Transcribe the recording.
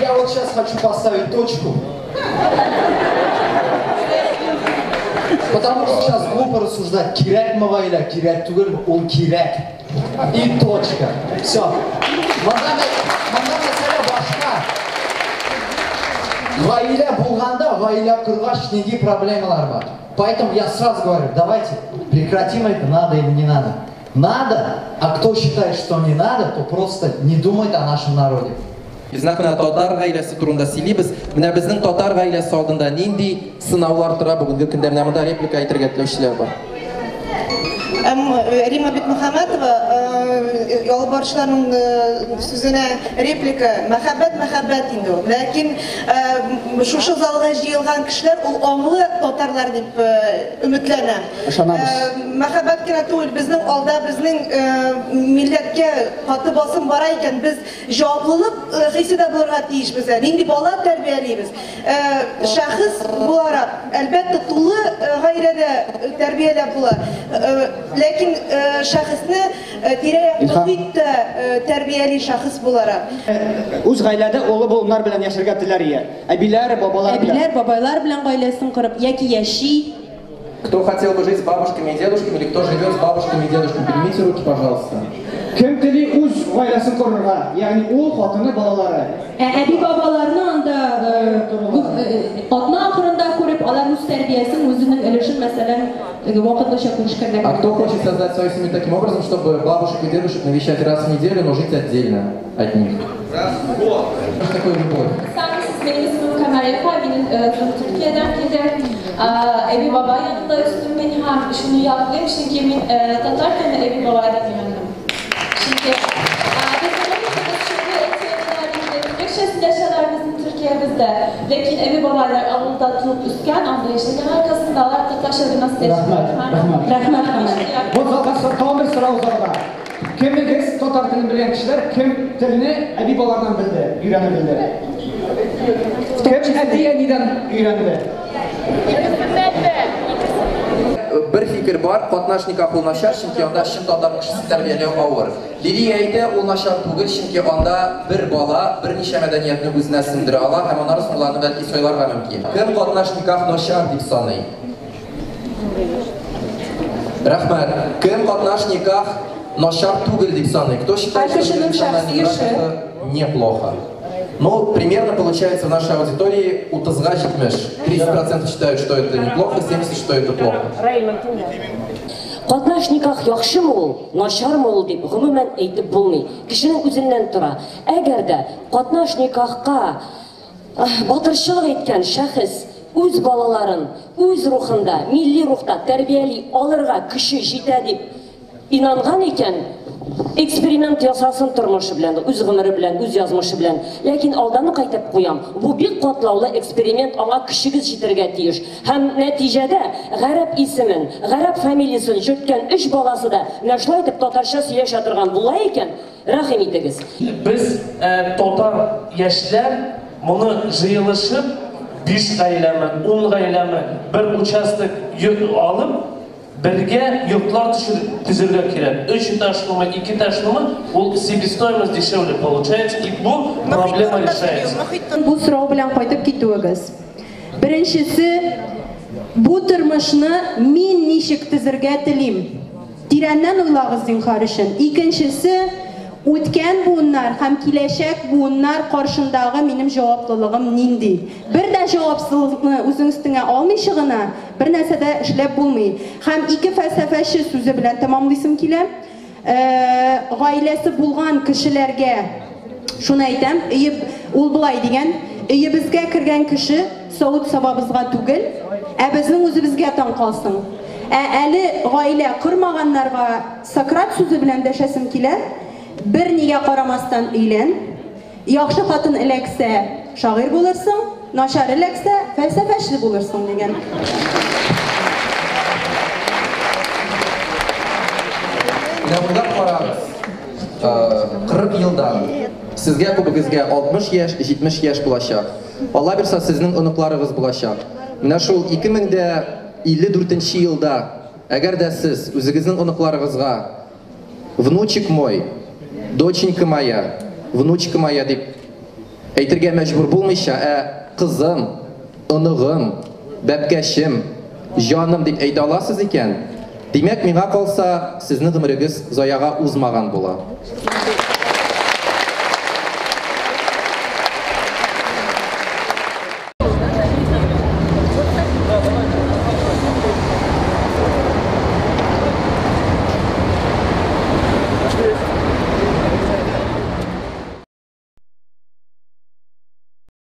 Я вот сейчас хочу поставить точку. Потому что сейчас глупо рассуждать. Кирәкме гаилә, кирәк түгел, ул кирәк. И точка. Все. Монда монда мәсьәлә башка. Гаилә булганда, гаилә коргач нинди проблемалар бар. Поэтому я сразу говорю, давайте прекратим это, надо или не надо. Надо, а кто считает, что не надо, то просто не думает о нашем народе. Без нәкъ менә татар гаиләсе турында сөйлибез. Менә безнең татар гаиләсе алдында нинди сынаулар тора бүгенге көндә? Менә монда реплика әйтергә теләүчеләр бар. Рима Бикмөхәммәтова, алып баручыларның сүзенә реплика: мәхәббәт мәхәббәт инде ул. Ләкин шушы залга җыелган кешеләр ул аңлы татарлар дип өметләнәм. Ышанабыз. Мәхәббәт кенә түгел, безнең алда безнең милләткә каты басым бара икән, без җаваплылык хисе дә булырга тиешбез. Нинди бала тәрбиялибез? Шәхес буларак, әлбәттә, тулы гаиләдә тәрбияләп була. Ләкин шәхесне тирә-як мохит тә тәрбияли шәхес буларак. Үз гаиләдә олы буыннар белән яшәргә теләр ия. Әбиләр, бабалар белән. Әбиләр, бабайлар белән гаиләсен корып яки яши. Кто хотел бы жить с бабушками и дедушками, или кто живет с бабушками и дедушками? Поднимите руки, пожалуйста. Кем тели үз гаиләсен корырга, ягъни ул, хатыны, балалары. Ә әби-бабаларны анда атна ахырында күреп, алар үз тәрбиясен, үзенең өлешен, мәсәлән, вакытлыча күрешкәндә. А кто хочет создать свою семью таким образом, чтобы бабушек и дедушек навещать раз в неделю, но жить отдельно от них? Что такое любовь? Исәнмесез, минем исемем Камәрия, мин Төркиядән килдем. Әби бабай янында үстем мин һәм шуны яклыйм, чөнки мин татар телен әби бабайдан өйрәндем. Чөнки безнең сөйләшәләр безнең Төркиябездә. Ләкин әби бабайлар авылда туып үскән, анда яшәгән аркасында алар татарча гына Рәхмәт, рәхмәт. Рәхмәт, Камәрия. Бу залда тагын бер сорау залда. Кемегез татар телен белгән кешеләр, кем телне әби бабалардан белде, өйрәнеп белде? Кем әти-әнидән өйрәнде? Бер фикер бар, катнаш никах ул начар, чөнки анда чын татар кешесен тәрбияләү авыр. Лилия әйтә, ул начар түгел, чөнки анда бер бала берничә мәдәниятне үзенә сеңдерә ала һәм аннары соң уларны бәлки сайларга мөмкин. Кем катнаш никах начар дип саный? Рәхмәт. Кем катнаш никах начар түгел дип саный? Кто считает, что Кешенең шәхси эше. это неплохо? Ну, примерно получается в нашей аудитории утызга җитмеш. 30% считают, что это неплохо, 70% что это плохо. Катнаш никах яхшымы ул, начармы ул дип гомумән әйтеп булмый. Кешенең үзеннән тора. Әгәр дә катнаш никахка батырчылык иткән шәхес үз балаларын үз рухында, милли рухта тәрбияли алырга көче җитә дип инанган икән, эксперимент ясасын тормышы белән, үз гомере белән, үз язмышы белән. Ләкин алдан ук әйтеп куям, бу бик катлаулы эксперимент, аңа көчегез җитәргә тиеш. Һәм нәтиҗәдә гарәп исемен, гарәп фамилиясен йөрткән өч баласы да менә шулай итеп татарча сөйләшә торган була икән, рәхим итегез. Без татар яшьләр моны җыелышып 5 гаиләме, 10 гаиләме бер участок алып бергә йортлар төзергә кирәк. 3 этажлымы, 2 этажлымы, ул себестоимость дешевле получается, и бу проблема решается. Бу сорау белән кайтып китүегез. Беренчесе, бу тормышны мин ничек төзергә телим? Тирәннән уйлагыз зинһар өчен. Икенчесе, үткән буыннар һәм киләчәк буыннар каршындагы минем җаваплылыгым нинди? Бер дә җавапсызлыкны үзең өстеңә алмыйча гына бер нәрсә дә эшләп булмый. Һәм ике фәлсәфәче сүзе белән тәмамлыйсым килә. Гаиләсе булган кешеләргә шуны әйтәм, ул болай дигән: өебезгә кергән кеше савыт-сабабызга түгел, ә безнең үзебезгә таң калсын. Ә әле гаилә кормаганнарга Сократ сүзе белән дәшәсем килә: бер нигә карамастан өйлән, яхшы хатын эләксә шагыйрь булырсың, начар эләксә фәлсәфәче булырсың дигән. Менә уйлап карагыз, 40 елдан сезгә күбегезгә 60 яшь, 70 яшь булачак. Алла бирса, сезнең оныкларыгыз булачак. Менә шул 2054 елда, әгәр дә сез үзегезнең оныкларыгызга внучек мой, доченька моя, внучка моя дип әйтергә мәҗбүр булмыйча, ә кызым, оныгым, бәбкәчем, җаным дип әйтә аласыз икән, димәк, миңа калса, сезнең гомерегез заяга узмаган була.